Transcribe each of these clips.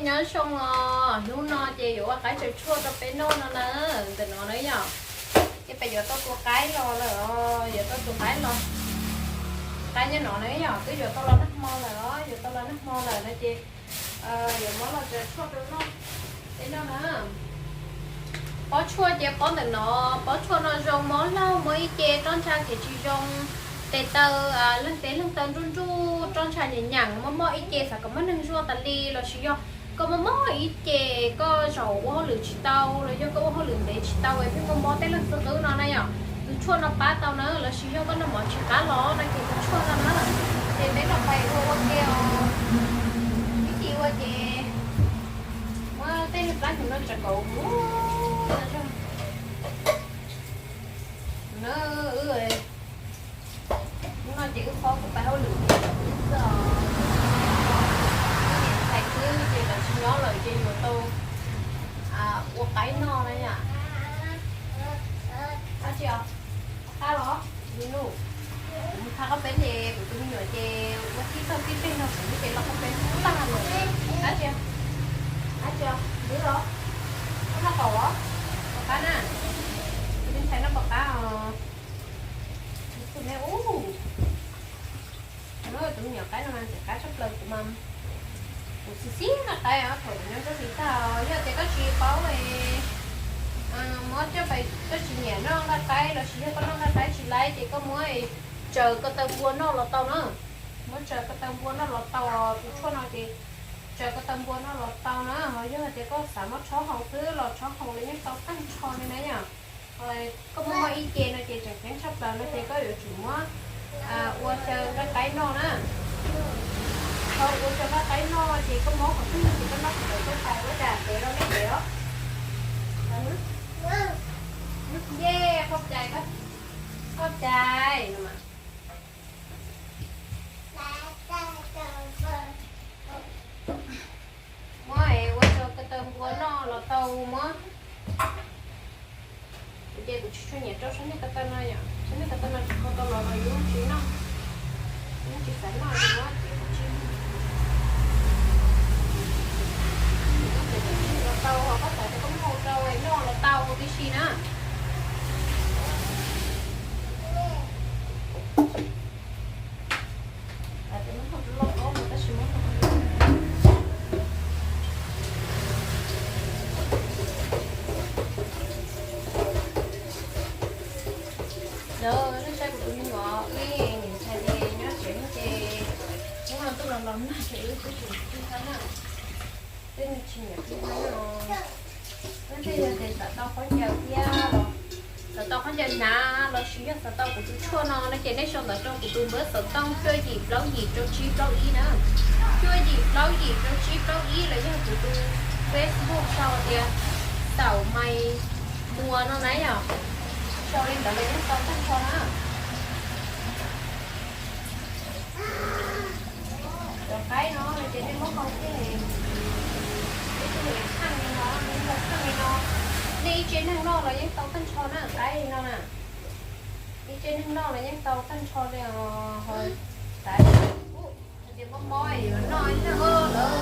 Nyob zoo os, hnub no ces yuav ua qaib tsaws tshuaj rau peb noj no na. Ntawm no na yom, ces peb yuav tau tus qaib los lawm, yuav tau tus qaib los. Qaib nyob no na yom, twb yuav tau los nag hmo lawm, yuav tau los nag hmo lawm no ces yuav muab los tsaws tshuaj rau noj, peb noj na. Pob tshuaj ces pob ntawm no, pob tshuaj no zoo mob laug, mob ib ce roj ntsha kev tsis zoo, tes taw, leeg tes leeg taw nruj nruj, roj ntsha nyiam nyiam, mob mob ib ce xav kom muaj neeg zuaj tas li, los sis yog koj mob mob ib ce koj zaum ua hauj lwm tsis tau, los yog koj ua hauj lwm ntev tsis tau es pheej mob mob tej leeg xwb qwb no na yom, tus tshuaj no pab tau na. Los sis yog koj noj mov tsis qab los no ces tus tshuaj no na, ces peb los pais ua ua ke os. Ib ce ua ces muab tej niag plab hnyuv no tsaws kauv mus. No, hnub no ces wb phob kuj pais hauj lwm xwb os. Niam tais twb ces lawv tsis nyob lawm ces yuav tau ua qaib noj na yom. Dab tsi os? Qab los? Kuv mus tha qab peb ces kuv tus me nyuam ces ua tib tag tib teg no kuv ces los qab peb tag lawm. Dab tsi? Dab tsi os? Twb los? Koj noj qaum os? Pom qab na. Tus me ntxhais no pom qab os. Tus me ub, tus me nyuam qaib no mas ntxim qab tshaj plaws, kuv mas kuv xis xib nqaij qaib os, thaum kuv nyob nruab hlis tag. Yog tias koj tsis paub, muab coj pais, koj tsis nyiam noj nqaij qaib los sis yog koj noj nqaij qaib tsis laib ces koj muab tsaws ko taw npua noj los tau na. Muab tsaws ko taw npua noj los tau, tus tshuaj no ces tsaws ko taw npua noj los tau na. Ho yog hais tias koj xav muab tshob haus xwb los tshob haus los yeej tau tag nrho li na yom. Koj mob mob ib ce no ces tseem ceeb tshaj plaws no ces koj yuav tsum muab ua xyaw nqaij qaib noj na. Thaum ua xyaw nqaij qaib noj ces koj mob qhov twg ces koj noj qhov ntawd tuaj pais, ua cas ntev los nej ntev os. Ye, qhov cai, qhov cai no mas. Muab ua xyaw ko taw npua noj los tau muab. Kuv ces kuv tsis tshua nyiam rau sab niag ko taw no yom, sab niag ko taw no tsis kho tau los los yus tsis noj, yus tsis xav noj ces muab ces kuv tsis los tau, ho koj xav tias koj muab hau rau noj los tau tib si na. Lawv nej saib kuv tus me nyuam, wb niam ntxhais ces nyob tsev ces hnub no tuaj los los nag ces wb twb tsis tig thab na. Twb tsis nyiam tig thab no. Leej twg yog tias xav tau khaub ncaws thiab los, xav tau khaub ncaws hnav los sis yog xav tau kuv tus tshuaj no no ces nej sau ntawv rau kuv tus npawb xov tooj cuaj yim plaub yim rau tsib plaub ib na. Cuaj yim plaub yim rau tsib plaub ib los yog kuv tus Facebook sau tias Xaum Maiv Muas no na yom. Sau li ntawd los yeej tau tag nrho na. Cov qaib no no ces nej muab hau thiab, ib tug txheej li no, ib tug txheej li no, nej ib tse neeg noj los yeej tau tag nrho na, qaib li no na. Ib tse neeg noj los yeej tau tag nrho li os. Xav tias mob mob yuav noj ib leeg lawm,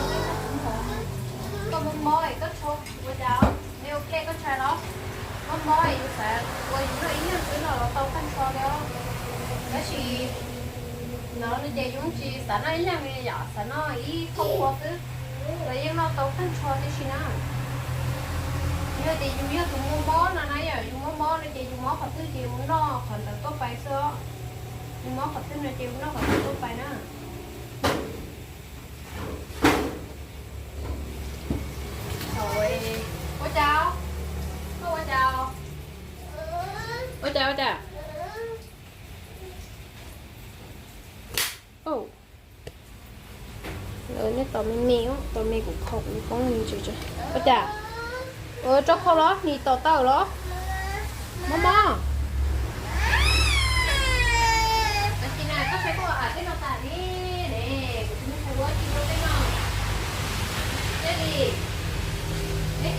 koj mob mob koj tsho ua cas, nej ua dlej koj ntshai los? Mob mob yus xav ua yus noj ib leeg xwb no los tau tag nrho li os. Tab sis no no ces yus tsis xav noj ib leeg li yom, xav noj ib qho ua xwb los yeej noj tau tag nrho tib si na. Yog tias yus yog tus muaj mob no na yom, yus muaj mob no ces yus mob qhov twg ces yus noj qhov ntawd tuaj pais xwb. Yus mob qhov twg no ces yus noj qhov ntawd tuaj pais na. Ua cas? Koj ua cas? Ua cas ua cas? Nej tos me me, tos me kuv khau kuv poob li. Ua cas? Rau khau los nis tos tawm los? Mob mob.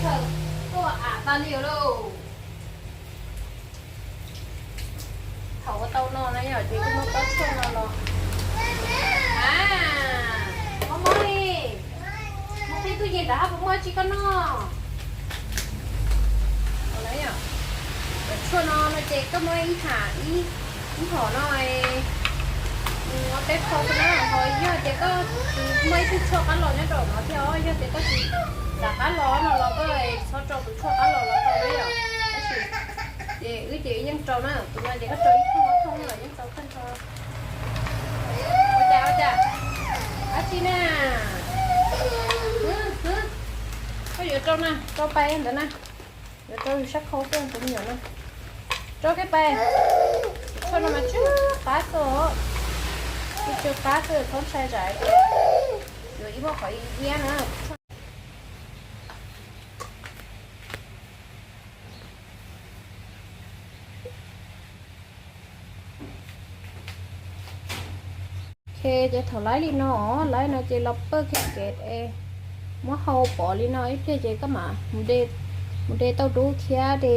Koj ua av tas li lauj. Thaum ua tau no na yom, ces koj muab pob tshuaj no los. A, mob mob li. Mob qhib Twj ywm rov qab puas muaj tsi koj noj? Cov tshuaj no no ces koj muab ib ham, ib hom no ua teb kho xwb na. Ho yog tias koj tsis muaj ib tug tshuaj qab los nyob rau no thiab os, yog tias koj tsis xav qab los no los koj txhob rau tus tshuaj qab los los tau na yom. Tab sis ces wb ces yeej rau na, tus no ces koj rau ib thooj ob thooj los yeej tau kawg nkaus. Ua cas ua cas? Dab tsi na? Koj yuav rau na, rau pais ntawd na. Yuav rau yus sab khau xwb tus me nyuam no. Rau kiag pais. Tus tshuaj no mas tsw qab xwb os. Tsw tsw qab xwb, txhob ntshai zam. Yuav ib muaj qhov iab na. Ok, ces thaum laib li no, laib no ces los pawj kiag kev es muab hau pov li no ib pliag ces koj mam mus de tauj dub thiab de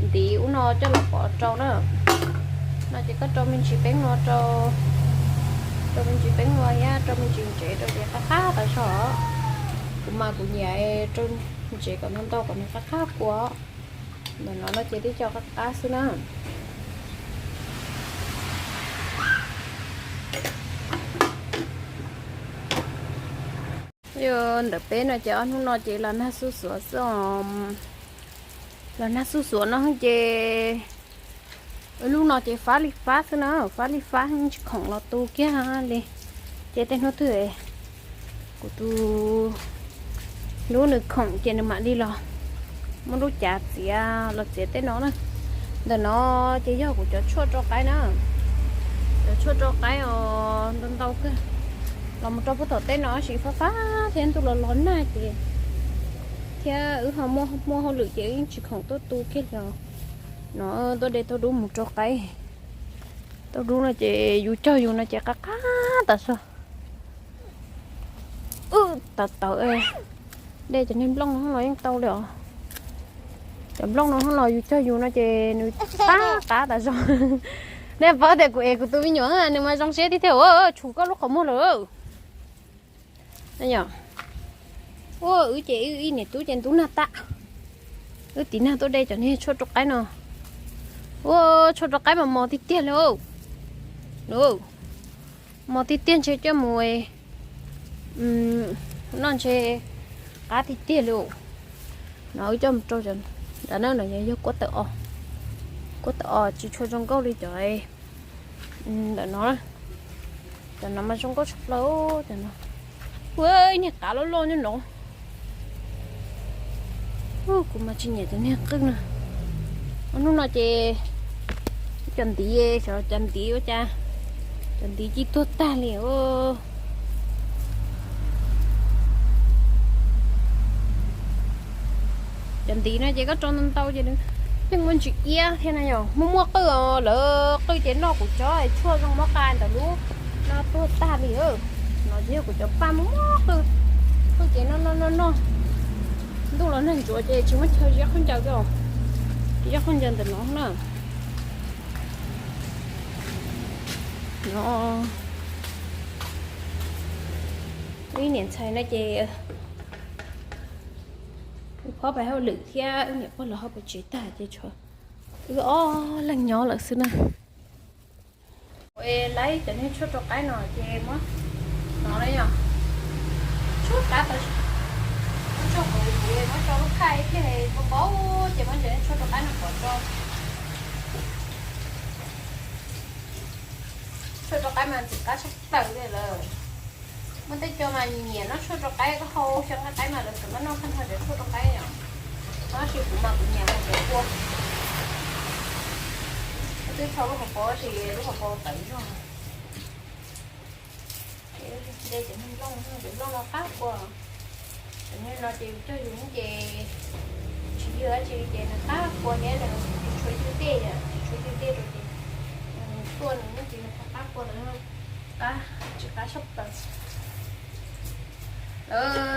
ntiv ub no coj los pov rau na. No ces koj rau me ntsis peeb no rau, rau me ntsis peeb no thiab rau me ntsis ntsev rau ces qab qab tas zog. Kuv mas kuv nyiam rau ntsev kom ntau ntau kom nws qab qab kua. Ntawm no no ces tib co qab qab xwb na. Yog ntawm peb no ces ob hnub no ces los nag xuj xuav xwb os. Los nag xuj xuav no ces lub no ces fab li fab xwb na, fab li fab tsis khoom los tu kiag li. Ces tej hnub twg kuv tus hlub nws khoom ces nws mam li los muab lub cav txiav los txiav tej no na. Ntawm no ces yog kuv cov tshuaj rau qaib na, cov tshuaj rau qaib os ntau ntau kawg. Los mus rau puag tom teb no tab sis fab fab thiab ntuj los los nag ces thiab wb ho muaj hauj lwm ces wb yeej tsis khoom tuaj tu kiag li os. No tuaj de tauj dub mus rau qaib. Tauj dub no ces yus cog yus no ces qab qab tas zog. Wb tawv tawv, de cov niag nplooj no los yeej tau li os. Cov nplooj no los yus cog yus no ces nws qab qab tas zog. Nej paub tias kuv ev kuv tus me nyuam nws mas zoo siab tiag tiag, tshum koj lub qhov muag lawm. Ua wb ces wb ib niam tub ces ntub nag tag. Wb tiv nag tuaj de cov niag tshuaj rau qaib no. Ua tshuaj rau qaib mas mos tiag tiag li. Mos tiag tiag ntshe coj mus noj ntshe qab tiag tiag li. No wb coj mus rau cov nrad na, no yog kuab tawm os. Kuab tawm os tsis tshua zoo nkauj li cov ntawm no. Cov no mas zoo nkauj tshaj plaws cov no. Ua niag qav loj loj nyob no. Kuv mas tsis nyiam cov niag qwj no. Hnub no ces cov ntiv, xyov cov ntiv ua cas, cov ntiv ci tuag tag li. Cov ntiv no ces koj rau ntau ntau ces nws yeej muaj ntsis iab thiab na yom. Muaj muaj qwj os, lawv qwj ces noj kuv cov tshuaj zoo mob qa ntawm lub no tuag tag li. No ces yog kuv cov paj muaj muaj qwj, qwj ces noj noj noj noj. Ntuj los nag ntsuav ces tsis muaj chaw ziab khaub ncaws, ziab khaub ncaws ntawm no na. No, wb niam ntxhais no ces wb phob pais hauj lwm thiab wb niam pog los hauj pes tsev tag ces tshuav wb ob leeg nyob lawm xwb na. Laib cov niag tshuaj rau qaib no ces muab no na yom, tshuaj qab tau, muab tso hauv kuv muab tso lub thaij ib pliag npau npau ces muab cov niag tshuaj rau qaib no pov rau. Tshuaj rau qaib mas ntxim qab tshaj plaws li lawm. Muaj tej co mas nyiam noj tshuaj rau qaib, koj hau xyoo nqaij qaib mas lawv txawm maj noj tag nrho cov tshuaj rau qaib yom. Tab sis kuv mas kuv nyiam hau cov kua. Twb tso lub hauv paus tab sis lub hauv paus tawv zog. De cov niag nplooj, cov nplooj no qab kua. Cov niag no ces yus cog yus ces tsis ywg dab tsi li ces nws qab kua thiab nws tsis tshua ywg dej, tsis tshua ywg dej rau ces tuaj nws yeej tsis qab kua ntawd, qab tsis qab tshaj plaws.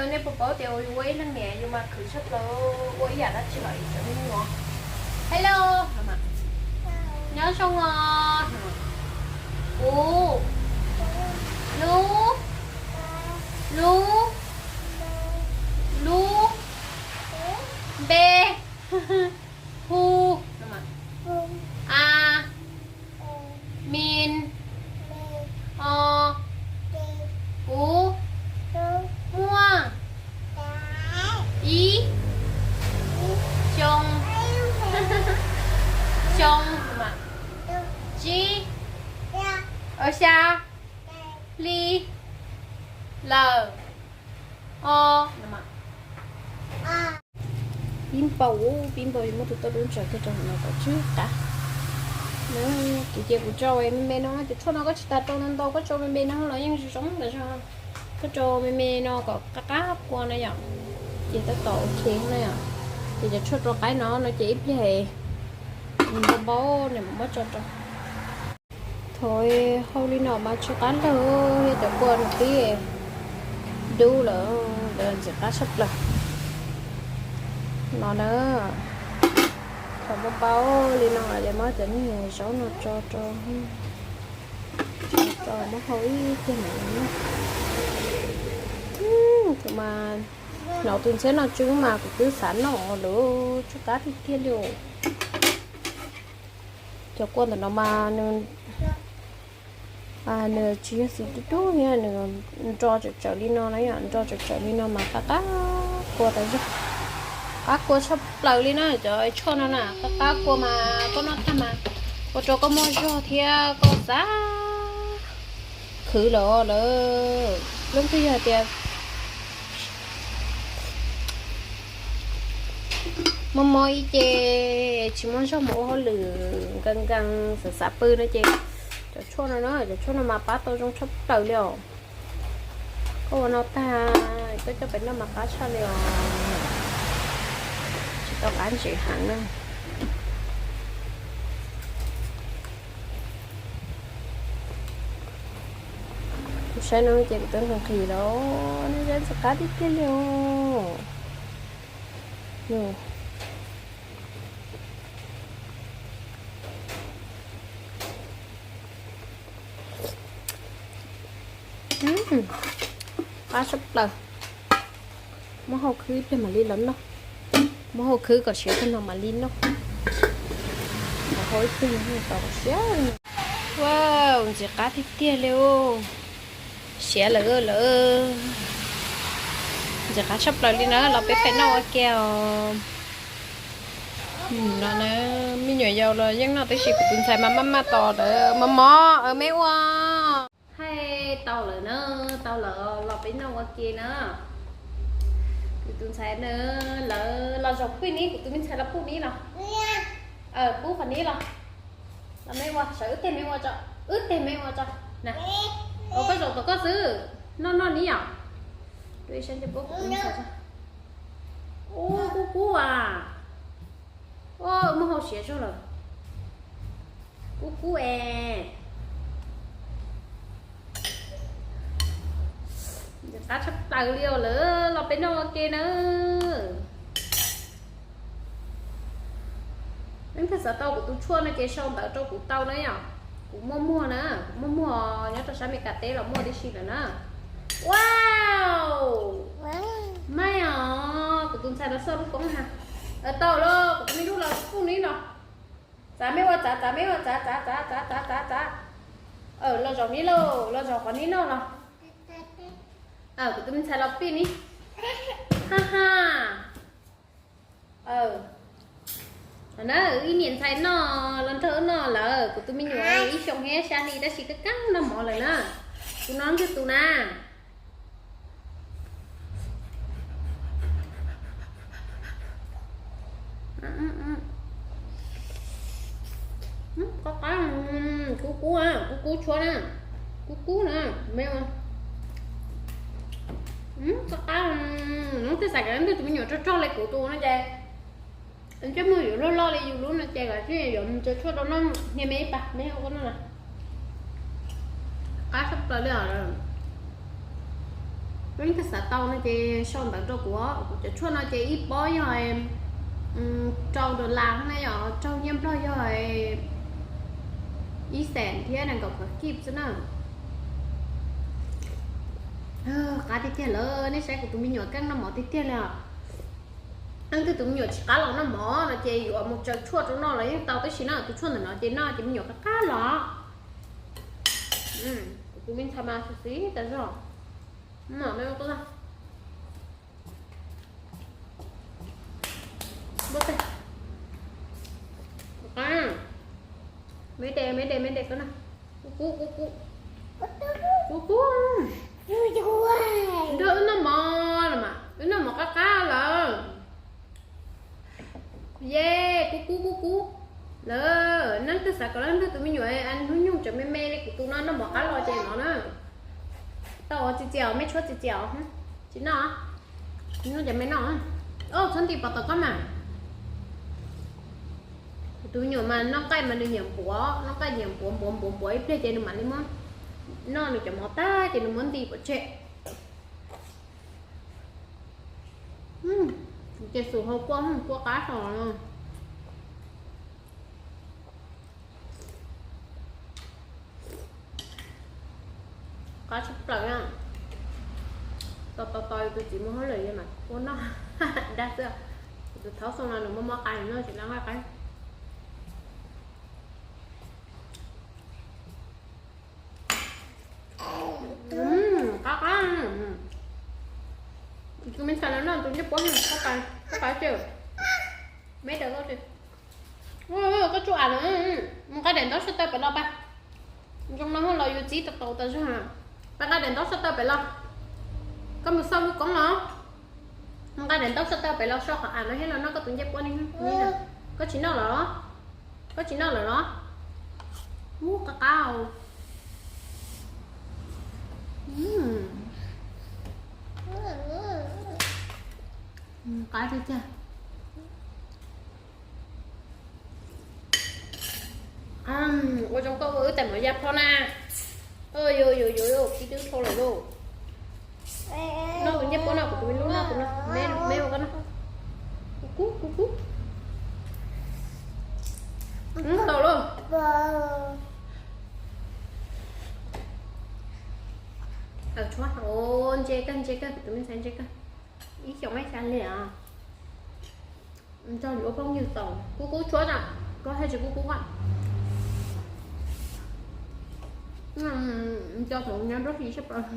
Nej puas paub tias ua ib leej niam yus mas khwv tshaj plaws, ua ib yam dab tsi los cov me nyuam, hello, nyob zoo os, kuv, lub, Lub, lub, npe, hu, a, min, o, kuv, muaj, ib, xyoo, xyoo, tsib, xya, hli, lawm, o. Pib npaum, pib npaum yuav muab tus toj dub ntsaws kiag rau hauv no kom tsw qab. Kuv ces kuv tso me me no, cov tshuaj no koj tsis tas rau ntau ntau, koj tso me me no los yeej zoo zoo ntawd zog. Koj tso me me no kom qab qab kua na yom, ces tab tom ok na yom. Ces cov tshuaj rau qaib no no ces ib pliag npau npau nws mam muab tso rau. Thaum hau li no mas tsw qab lawm, yog cov kua nws qib dub lawm, ntxim qab tshaj plaws no na. Thaum npau npau li no ces muab cov niag zaub no tso rau, tso muab hau ib pliag mam li noj. Tus mas hnov tus ntxhiab no tsw mas kuv twb xav noj lawm, tsw qab tiag tiag li. Cov kua ntawm no mas nws, nws tsis yog xim dub dub thiab, nws nro tsawm tsawm li no na yom, nro tsawm tsawm li no mas qab qab kua tas zog, qab kua tshaj plaws li na. Cov tshuaj no na qab qab kua mas koj noj tag mas ua rau koj muaj zog thiab koj xav khwv lawm lawm. Leej twg yog tias mob mob ib ce tsis muaj zog mus ua hauj lwm nkees nkees xav xav pw no ces cov tshuaj no na, cov tshuaj no mas pab tau zoo tshaj plaws li os. Koj ua no tag koj coj pem noj mas qab tshaj li os, tsis tau qab ntsev heev na. Kuv saib no ces kuv twb nqhis nqhis los nej saib ntxim qab tiag tiag li os. Qab tshaj plaws. Muab hau khwb ib pliag mam li los noj. Muab hau khwb kom siav tag no mam li noj. Hau ib pliag tau siav. Wow, ntxim qab tiag tiag li. Siav lawm lawm. Ntxim qab tshaj plaws li na, los peb pem noj ua ke os. No na, me nyuam yaus los yeej noj tib si, kuv tus ntxhais mas maj maj tos lawm. Mos mos, me ua. Hais tau lawm na, tau lawm, los peb noj ua ke na. Kuv tus ntxhais na, lawv los zaum pub ni, kuv tus me ntxhais los pub ni los. Pub qhov ni los. Los me ua, sawv wb teg me ua tso, wb teg me ua tso. Na, ua koj zaum tom koj xwb, noj noj ni os. Ua kub kub as. Muab hau siav zog lawm. Kub kub es. Qab tshaj plaws li os lawm, los peb noj ua ke na. Leej twg xav tau kuv tus tshuaj no ces sau ntawv rau kuv tau na yom. Kuv muaj muag na, kuv muaj muag nyob rau sab Meskas teb los muaj tib si lawm na. Wow, maj os, kuv tus ntxhais los xauj lub koob ha. Tau los kuv tus me tub los kuj ni no. Txav me ua txav, txav me ua txav, txav txav txav txav txav txav. Los zaum ni lauj, los zaum qhov ni noj los. Kuv tus me ntxhais los pij ni. Ha ha. Na, ib niam ntxhais noj los nrog wb noj lawm, kuv tus me nyuam ib xyoos thiab xya hli tab sis kab kab noj mov lawm na. Kuv no ntswg tus na. Qab qab, kub kub, kub kub tshuaj na, kub kub na, me. Qab qab, hnub twg xav kom leej twg tus me nyuam rog rog li kuv tus no ces, ntsej muag yuav loj loj li yus lub no ces kom thiaj yuav mus tso tshuaj rau noj. Niag me ib pas me ua koj noj na. Qab tshaj plaws li os. Leej twg xav tau no ces sau ntawv rau kuv. Kuv cov tshuaj no ces ib pob yog rau dollar na yom, raug nyiaj Nplog yog ib xees thiab nees nkaum phav kib xwb na. Qab tiag tiag lawm, nej saib kuv tus me nyuam keej noj mov tiag tiag li os. Leej twg tus me nyuam tsis qab los noj mov no ces yuav mus tsaws tshuaj rau noj los yeej tau, tab sis no tus tshuaj ntawm no ces noj ces me nyuam qab qab los. Kuv tus me ntxhais mas xis xis tas zog. Me de, me de, me de koj na. Kub kub, kub kub. Kub kub. Nrog wb noj mov los mas, wb noj mov qab qab lawm. Ye, kub kub kub kub. Lawm, leej twg xav kom leej twg tus me nyuam hnub nyoog tseem me me li kuv tus no noj mov qab los ces no na. Tau txias txias, me tshuab txias txias, tsis noj. Noj ces me noj. Txhob nti pov tau koj mas. Kuv tus me nyuam mas noj nqaij mas nws nyiam npuav, noj nqaij nyiam npuav npuav npuav npuav ib pliag ces nws mam li muab, noj nws cov mov tag ces nws muab nti pov tseg. Ces xum hau kua, kua qab so. Qab tshaj plaws na. Tos tos tos yus tus txiv mus hauj lwm mas ua noj dag xwb. Yus tus thaub xoo no nws muaj mob qab nws noj tsis noj qab. Qab qab. Tus me ntxhais no noj tus ncej puab, qab qab, qab qab tiag. Me daim koj tsuj as no, mus nqa daim ntaub sab taw pem los pab. Zoo no los yus txib tau tau tas zog. Pab nqa daim ntaub sab taw pem los. Koj mus xauj lub koob los. Mus nqa daim ntaub sab taw pem los so qhov as no thiab los noj koj tus ncej puab ni. Koj tsis noj lawm los? Koj tsis noj lawm los? Ub, qab qab. Qab tiag tiag. Ua zoo koj ua wb tais mov ya plho na. Yuav yuav yuav yuav kib twb plho lawm lauj. Noj tus ncej puab no, kuv tus me lub noj tus no, me ua koj noj. Kub kub kub kub. Tau lauj. Aws, tshuab, ntse kawg, ntse kawg, kuv tus me ntxhais ntse kawg. Ib xyoos ib xya li os. Nrog yuav phooj ywg tau. Kub kub tshuab na, koj thiaj tsis kub kub a. Nco thaum nyob nruab hlis sab plaws.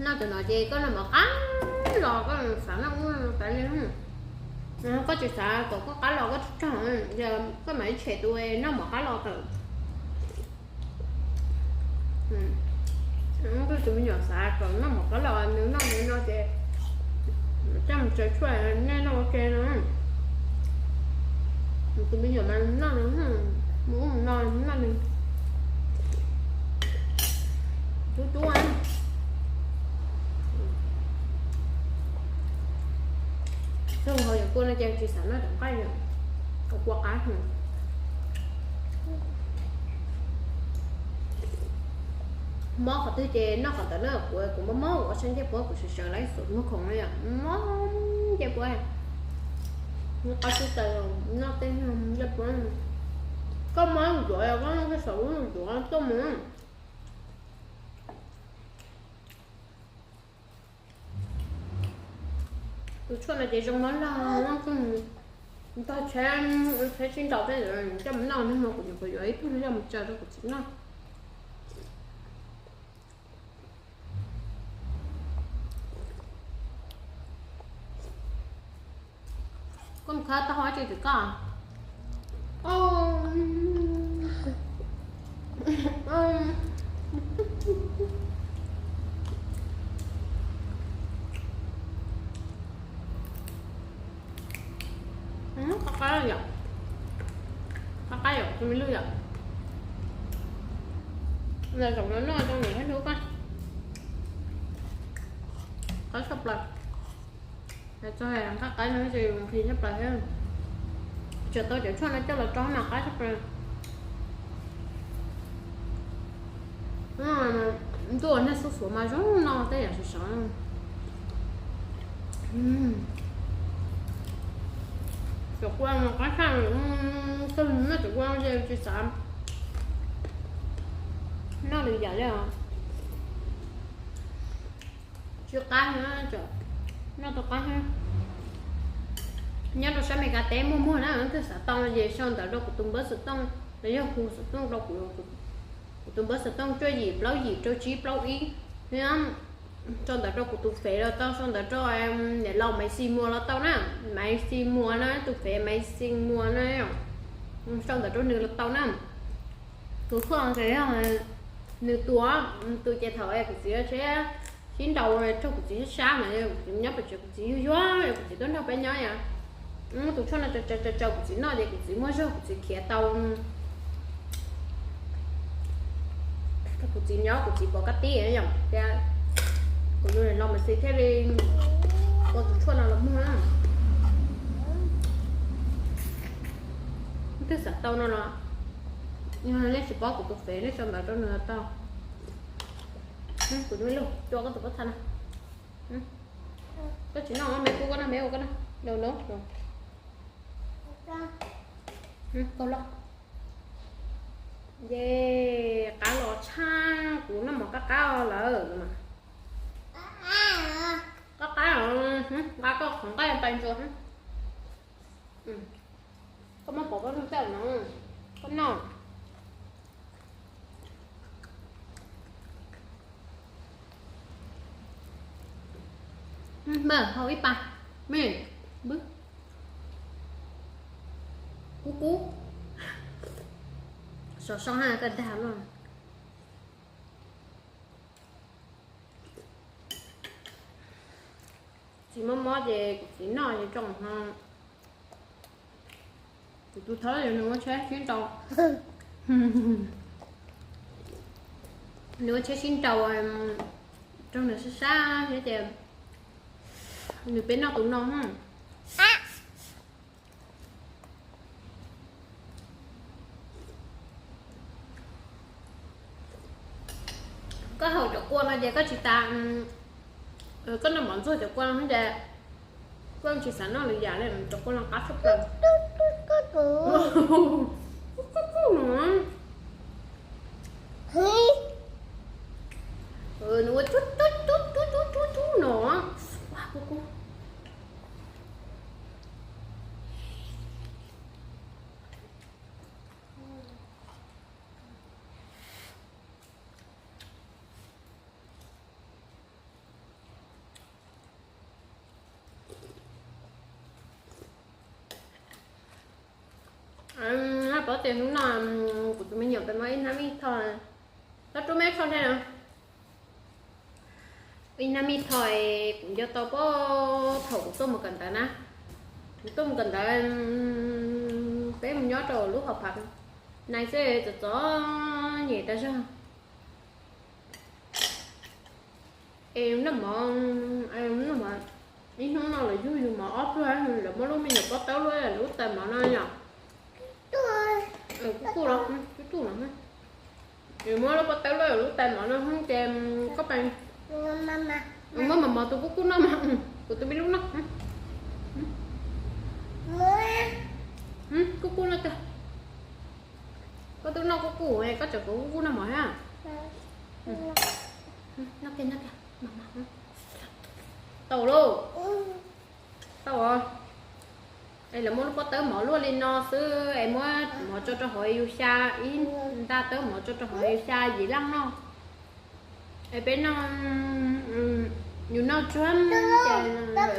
Noj cov no ces koj noj mov qab los koj xav noj ub xav li. Koj tsis xav kom koj qab los koj tsis txog, koj mam li tshem tus noj mov qab los tawm. Tus me nyuam xav kom noj mov qab los nws noj nws no ces coj mus tsaws tshuaj nej noj ua ke no. Tus me nyuam mas noj nws, mus ub mus no noj nws. Cub cub. Txog hauv yam kua no ces tsis xav noj cov nqaij, kua qab. Mob qhov twg ces noj qhov ntawd na, kuv kuv mob mob ua sab ncej puab kuv sawv sawv lawm xum muag khoom no yom, mob ncej puab. Qab xub taws noj tej ncej puab. Koj mob zuav, koj noj tej saum lub zuav tuaj mus. Tus tshuaj no ces zoo mob log, ntog tsheb, tsheb sib ntaus tej coj mus noj, hnub no kuv nyuam qhuav yuav ib tug coj mus tsaws rau kuv txiv noj. Koj mus khawb taub hau dab tsi tim koj? Qab qab yom, qab qab yom, tus me lwj yom. Los zaum no noj rau niam thiab hlub koj. Qab tshaj plaws. Txog qab qab no ces nqhis tshaj plaws thiab. Tsuas tau cov tshuaj no coj los rau mas qab tshaj plaws. Ntuj, nag xuab xuav mas zoo noj tej yam sov sov. Cov kua no qab tshaj, koj noj cov kua no ces tsis xav. Lwm yam li os. Tsis qab, noj tau qab. Nyob rau sab Amelikas teb muaj muag na, twg xav tau ces sau ntawv rau kuv tus npawb xov tooj los yog hu xov tooj rau kuv, kuv tus npawb xov tooj cuaj yim plaub yim rau tsib plaub ib. Sau ntawv rau kuv tus fev los tau, sau ntawv rau niam laus Maiv Xis Muas los tau na, Maiv Xis Muas na, tus fev Maiv Xis Muas na, sau ntawv rau nws los tau na. Tus thuaj ces yog nws tus, tus ces thaum kuv txiv sib nraus raug kuv txiv sab sab mas kuv txiv nyob pem tsev kuv txiv yuag yuag, kuv txiv tuaj nrog peb nyob yom. Muab tus tshuaj no tsaws tsaws kuv txiv noj ces kuv txiv muaj zog kuv txiv khiav tau. Kuv txiv nyob kuv txiv pov kab tib yom, tias kuv tus niam laus Maiv Xis thiaj li ua tus tshuaj no los muag. Twg xav tau no los, yog nej tsis paub kuv tus fev nej sau ntawv rau nws tau. Kuv me lug cua koj tus pob txha no. Koj tsis noj me kub, koj noj me ua koj noj. No no no. Koj loj. Ye, qab los tshaj, kuv noj mov qab qab lawm. Qab qab, nqa koj qhov nqaij tais ntsuas. Koj muab pov koj noj tag no, koj noj. Npawg hau ib pas, me, npwb, kub kub, sov sov ha koj dag no. Txiv mob mob ces kuv txiv noj ces tsoo ho. Kuv tus thawj nws ua tsheb sib nraus, nws ua tsheb sib nraus rau nws sab sab thiab ces nws peb noj tus no. Koj haus cov kua no ces koj tsis tas, koj noj mov ntxuag cov kua no ces koj tsis xav noj lwm yam li, cov kua no qab tshaj plaws. Nws ua tub tub tub tub tub tub no. Paub tias hnub no kuv tus me nyuam peb muab ib hnab mij tho, txhob rub me tho thiab no. Ib hnab mij tho, kuv nco tau puag thaum kuv tuaj mus kawm ntawv na, kuv tuaj mus kawm ntawv, peb mus nyob rau lub hauv pav nais xwb txom txom nyem tas zog. Es noj mov, noj mov, ib hnub no lawv yug yus mov ob pluag, lawv muab lub me nyuam pob tawb luaj lub tais mov no yom. Kuj tuj los, kuj tuj los, muab lub pob tawb luaj lub tais mov no ces koj pais muab mov mov tus kuj kuj noj mas, kuv tus me lub noj. Kuj kuj noj tag. Koj twb noj kuj kuj, koj tseem kuv kuj kuj noj mov thiab. Noj kiag, noj kiag. Tau lauj. Tau os. Es lawv muab lub pob tawb mov luaj li no xwb es muab mov tso rau hauv yus xya, ib nta tawb mov tso rau hauv yus xya yim leej noj. Es peb noj, yus noj tsuag ces lawv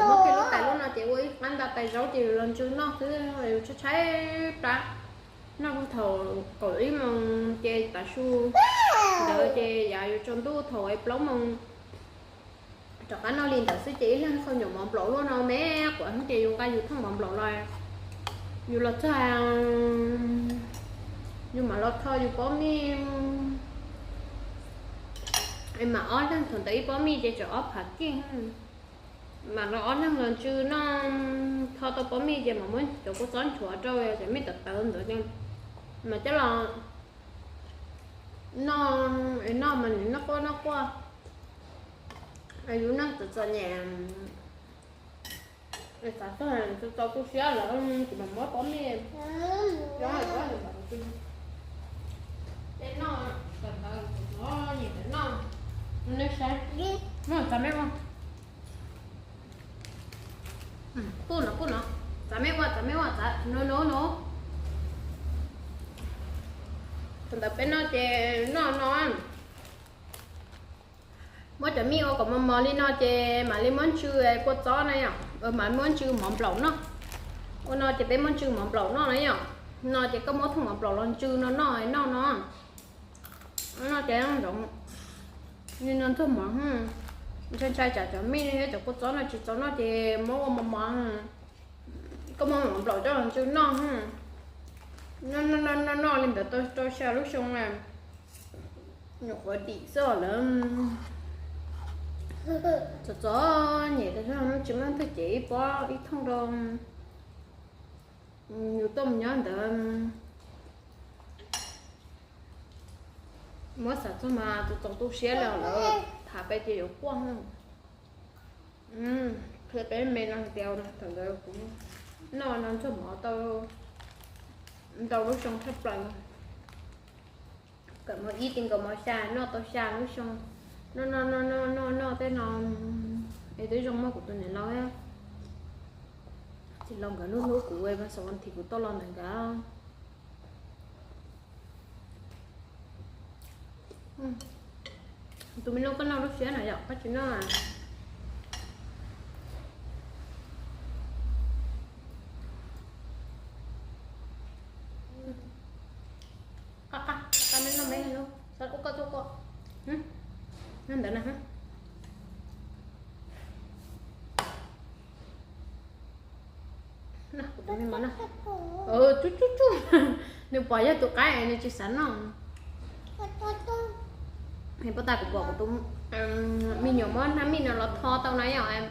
muab kiag lub tais luaj no ces ua ib qab nta tais zaub ces yus los ntsw noj xwb, yus tshaib tshaib plab. Noj puag thaum kaum ib moos ces tav su ntawd ces yav yuav tsaus ntuj thaum plaub moos rov qab noj li ntawd xwb ces ib leeg khaws nyuam mov nplaum luaj no me quav ces yus nqa yus thooj mov nplaum los, yus los txog, yus mam los tho yus pob mij. Es mam ob leeg thaum ntawd ib pob mij ces tseem ob phav kij. Mam los ob leeg los ntsw noj, tho tau pob mij ces mam muab cov kua txob nchuav rau cov mij tawv tawv ntawd ces mam coj los noj, noj mas nws noj quaj noj quaj. Yus neeg txom txom nyem, xav txog txaus tu siab lawm ces mam muab pob mij, ces noj, Txav me ua, kuj no kuj no, txav me ua, txav me ua, txav no no no. Thaum ntawd peb noj ces noj no, muab cov mij ua kom mos mos li no ces mam li muab ntsw kua txob na yom, mam muab ntsw mov nplaum noj. Ua no ces peb muab ntsw mov nplaum noj na yom. No ces koj muab thooj mov nplaum los ntsw no noj noj no. No ces zoo li no ntxuag mov, ntshai ntshai tsam cov mij thiab cov kua txob no tsis txaus noj ces muab ua mos mos. Koj muab mov nplaum coj los ntsw noj. Noj noj noj noj li ntawd tau rau xya lub xyoo na. Nyuam qhuav dim xwb lawm. Txom txom nyem tas zog, tsis muaj leej twg cev ib pob ib thooj rau yus tuaj mus nyob ntawd. Muab xav txog mas txaus tu siab li, lawv tham peb ces yuav quaj. Qhia peb me no hais tias thaum ntawd kuv noj no ntxuag mov tau ntau lub xyoo tshaj plaws. Kawm mos ib ti nkaus mos xya noj tau xya lub xyoo. Noj noj noj noj noj noj tej no es twb zoo muaj kuv tus niam laus thiab txiv laus nkawd hlub hlub kuv, mas xav vas thiv kuv tuaj los ntawm nkawd. Tus me lub koj noj lub siab no yom, koj tsis noj. Qab qab qab me no me no, xav ua koj tuaj koj. Noj ntawd na. Kuv tus me mov no, tsuj tsuj tsuj, nws pom yog tus qaib nws tsis xav noj. Poj tas kuv pom kuv tus me nyuam muab hnab mij no los tho tau na yom.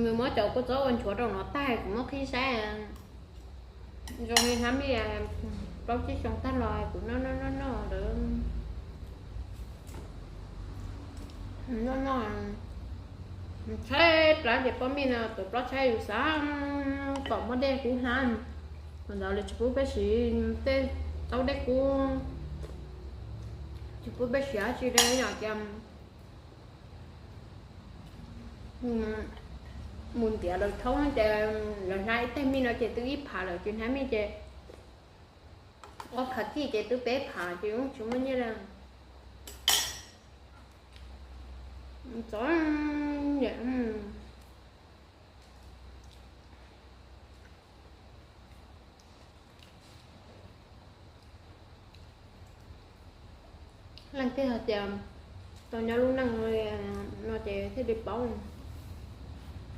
Nws muab cov kua txob ua nchuav rau no tag kuv muab qhib saib. Zoo li hnab mij plaub tsib xyoo tag los kuv noj noj noj noj lawm. Noj noj tshaib plab ces poj mij no tuav plaub tshaib yus xav kom muab dej kub hnab. Thaum ntawd lawv tsis pub peb siv tej taub dej kub, tsis pub peb siv dab tsi li yom, ces mus ntiav lawv thaub ces lawv hnab ib teg mij no ces twb ib phav lawm, tsis hnab mij ces ob phav kij ces twb peb phav ces tsis muaj nyiaj li. Txom nyem. Leej twg hais tias tau nyob lub neej no ces thiaj li paub.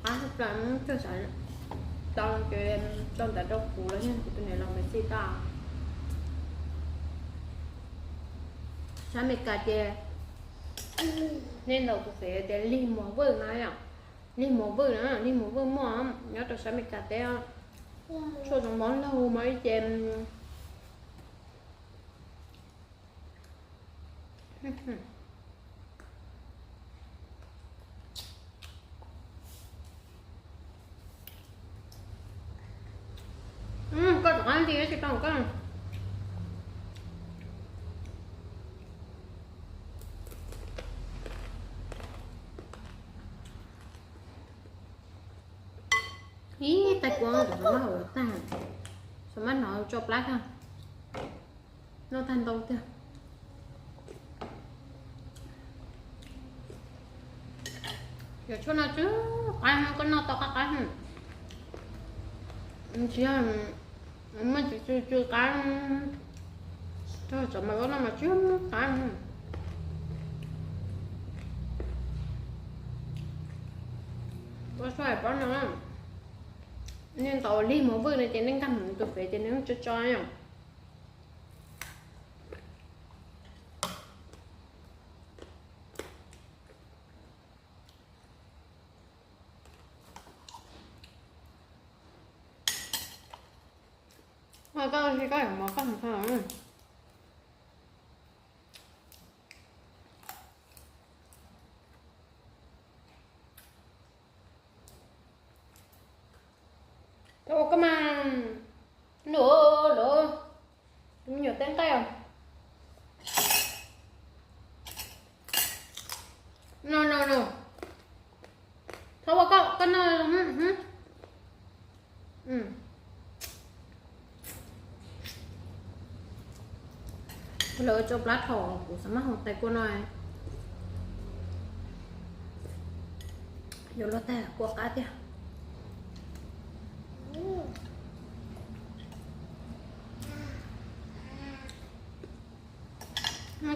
Qab tshaj plaws, txawj xav tau ces tau ntawd rau kuv los yog kuv tus niam laus me txij tag. Sab Amelikas ces nej ntaus tus fev tias Lig Muas Vwj no yom. Lig Muas Vwj na, Lig Muas Vwj muaj nyob rau sab Amelikas teb. Tshuaj zoo mob laug mas ib ce. Koj rov qab nti tsis tau koj. Ib tais kua kuv mab hauv tag, xav mab hnov tso plab kag. Noj tag ntau tiag. Cov tshuaj no tsw qab, koj noj tau qab qab. Tsis yog muaj tsw tsw qab, txog tsov mas koj noj mas tsw qab. Ua tsuag hais pob no, nej ntaus Lig Muas Vwj no ces nej nkag mus tus fev ces nws tso tso yom. Koj ua si koj yuav mov koj hais txog. Koj ua koj mas, nub, lub, tus me nyuam teb nqaij. No no no, Lawv tso plab rho kuv xav maj hau tais kua no. Yuav luag tag kua qab tiag.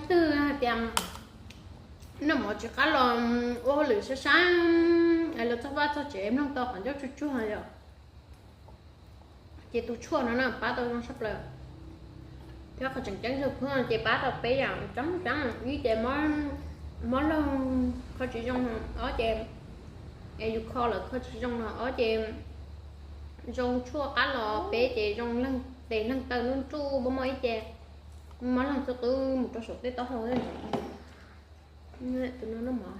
Twb hais tias noj mov tsis qab los ua hauj lwm sab sab, es los txog vaj txog tsev mloog tau qhov ncauj tsuag tsuag yom. Ces tus tshuaj no na pab tau zoo sab plaws. Thiab qhov tseem ceeb yog phwb ces pab tau peb yam coob coob, ib ces mob loog kho tsis zoo, ob ces es yus kho lawm kho tsis zoo no, ob ces zoo tshuaj qab los, peb ces zoo leeg tes leeg taw nruj nruj mob mob ib ce, mob leeg txhua qub mus rau saum tej taub hau. Tus no noj mov.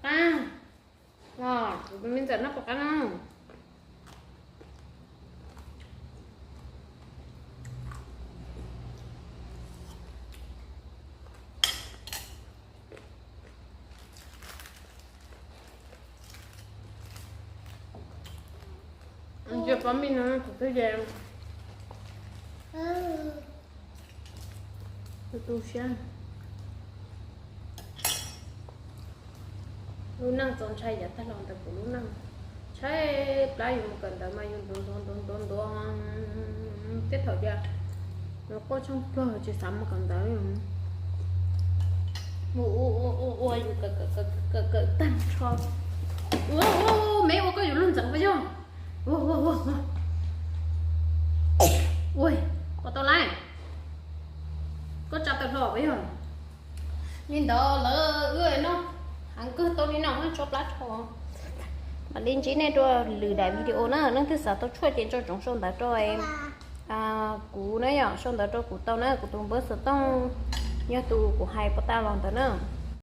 Pom qab, kuv tus me ntxawm noj pom qab no. Ntsia pab mij no thaum twg ces tu tu siab. Lub neej txaus ntshai yav tag los ntawm kuv lub neej. Tshaib plab yus mus kawm ntawv mas yus ntuav ntuav ntuav ntuav ntuav ntuav, tej thaum tias nws quaj tsheej plawg tsis xav mus kawm ntawv. Ua ua ua ua yus kawm kawm tag nrho. Ua ua ua, me ua koj yuav luag ntxeev puas yog? Ua ua ua ua, ua tau lawm. Koj tsa tawm hlo puas yog? Li ntawd lawm wb noj heev kawg tau li no tso plab rho. Mam li ntsib nej rau lwm daim video na, leej twg xav tau tshuaj ces nco ntsoov sau ntawv rau kuv na yom, sau ntawv rau kuv tau na, kuv tus npawb xov tooj yog tus kuv hais puas tas los ntawd na.